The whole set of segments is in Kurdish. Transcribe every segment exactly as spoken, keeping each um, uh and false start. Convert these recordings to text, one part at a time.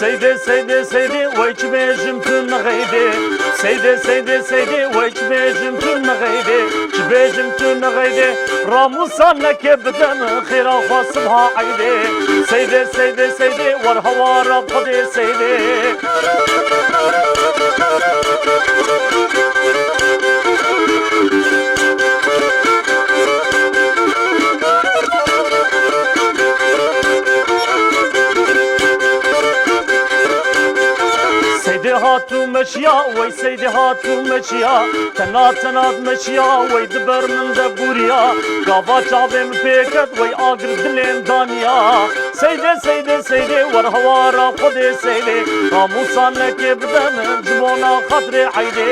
Seydê, seydê, seydê, wey çi bêjim tu nixeydê. Seydê, seydê, seydê, wey çi bêjim tu nixeydê. Çi bêjim tu nixeydê. Ramûsa neke bide min xêra xwe sibha eydê. Seydê, seydê, seydê, wer hewara Xwedê seydê. Seydê hat û meşiya, wey seydê hat û meşiya, tena tena dimeşiya, wey di ber min de bûriya, gava çavê min pê ket, wey agir dilên daniya. Seydê, seydê, seydê, wer hewara Xwedê seydê, namûsa neke bide min ji bona xatirê eydê.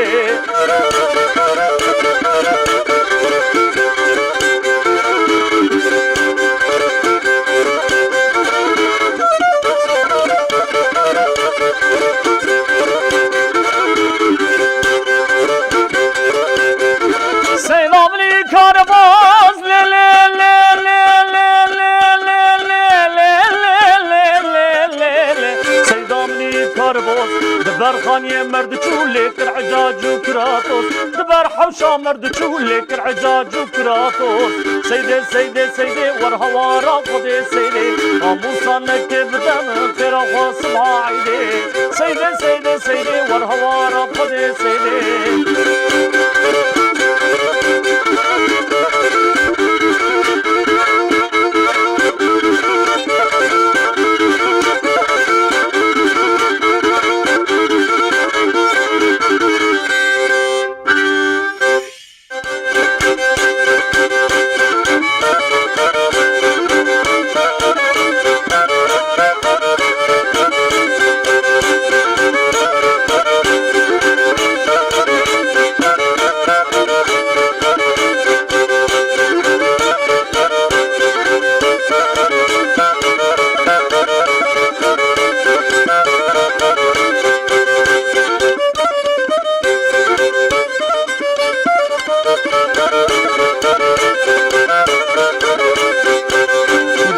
Seyda minî karboz, lê, lê, lê, lê, lê, lê, lê, lê, lê, lê, lê, lê, lê, lê, lê. Seyda minî karboz, di ber xaniyê merdiçû lê kir ecac û kiratos. Di ber hewşa merdiçû lê kir ecac û kiratos. Seydê, seydê, seydê, wer hewara Xwedê seydê. Namûsa neke bide min xêra xwe sibha eydê. Seydê, seydê, seydê, wer hewara Xwedê seydê.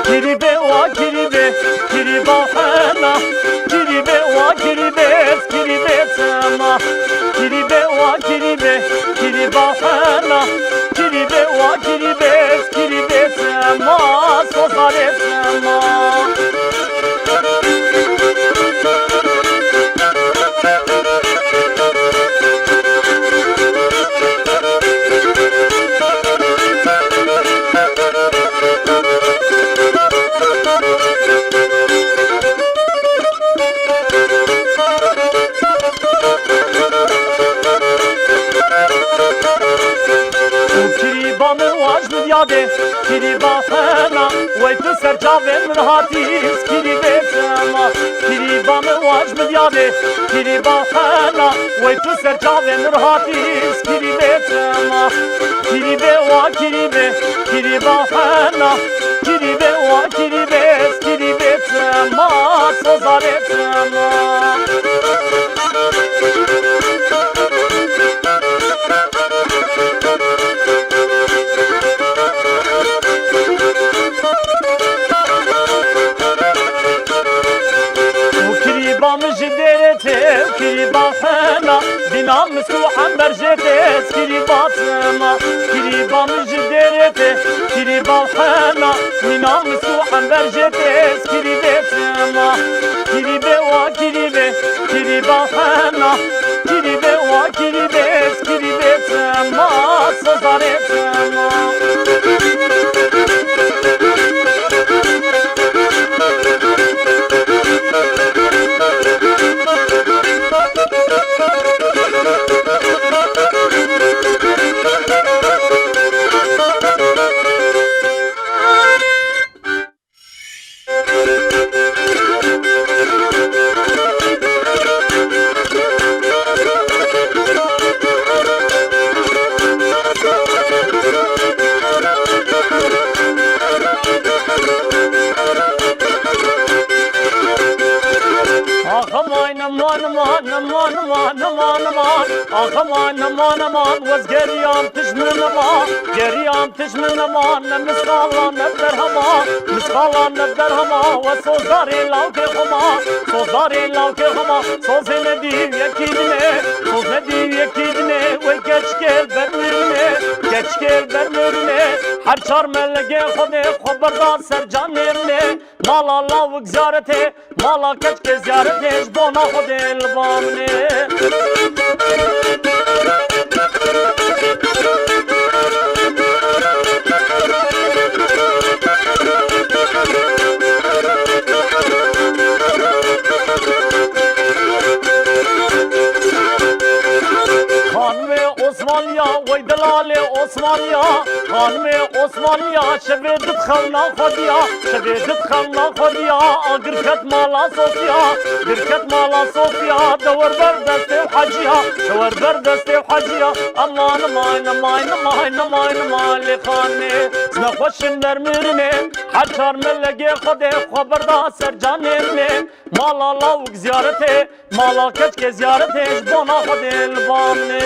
Kirîbê wa kirîbê, kirîba hena, kirîbê wa kirîbê, kirîbê tema. Kirîbê wa kirîbê, kirîba hena, kirîbê wa kirîbê, kirîbê tema, sozarê tema. Û kirîba min waj min yadê, kirîba hena, wey tu ser çavên min hatî, kirîbê tema. Kirîba min waj min yadê, kirîba hena, wey tu ser çavên min hatî, kirîbê tema. Kirîbê wa kirîbê, kirîba hena, kirîbê wa kirîbê, kirîbê tema, sozarê tema. Û kirîba min ji dêrê tê, û kirîba hena, dîna misk û ember jê tê, kirîba tema. Kirîba min ji dêrê tê, kirîba hena, mîna misk û ember jê tê, kirîbê tema. Kirîbê wa kirîbê, kirîba hena, kirîbê wa kirîbê, kirîbê tema, sozarê tema. Aman, aman, aman, aman, aman. Ax aman, aman, aman. Wez geriyam tij min nema. Geriyam tij min nema. Ne misqala ne derhema. Misqala ne derhema. Wez sozdarê lawkê xwe ma. Sozdarê lawkê xwe ma. Sozê nedî yekî dinê. Soz nedî yekî dinê. Wey keçikê bermêrine. Keçikê bermêrine. Her çar melegê Xwedê xwe berda ser canê min ê. Mala lawik ziyaretê. Mala keçikê ziyaretê ji bona Xwedê li ba min ê. Xanimê Osmaniya, wey delalê Osmaniya, Xanimê Osmaniya, şevê dit xewna xwediya, şevê dit xewna xwediya, a girket mala Sofiya, girket mala Sofiya, de wer ber destê Heciya, de wer ber destê Heciya. Aman, aman, aman, aman, aman, aman, lê xanê, zine xweşin dermirinê, her çar melegê Xwedê xwe berda ser canê min ê. Mala lawik ziyaretê, mala keçikê ziyaretê, ji bona Xwedê li ba min ê.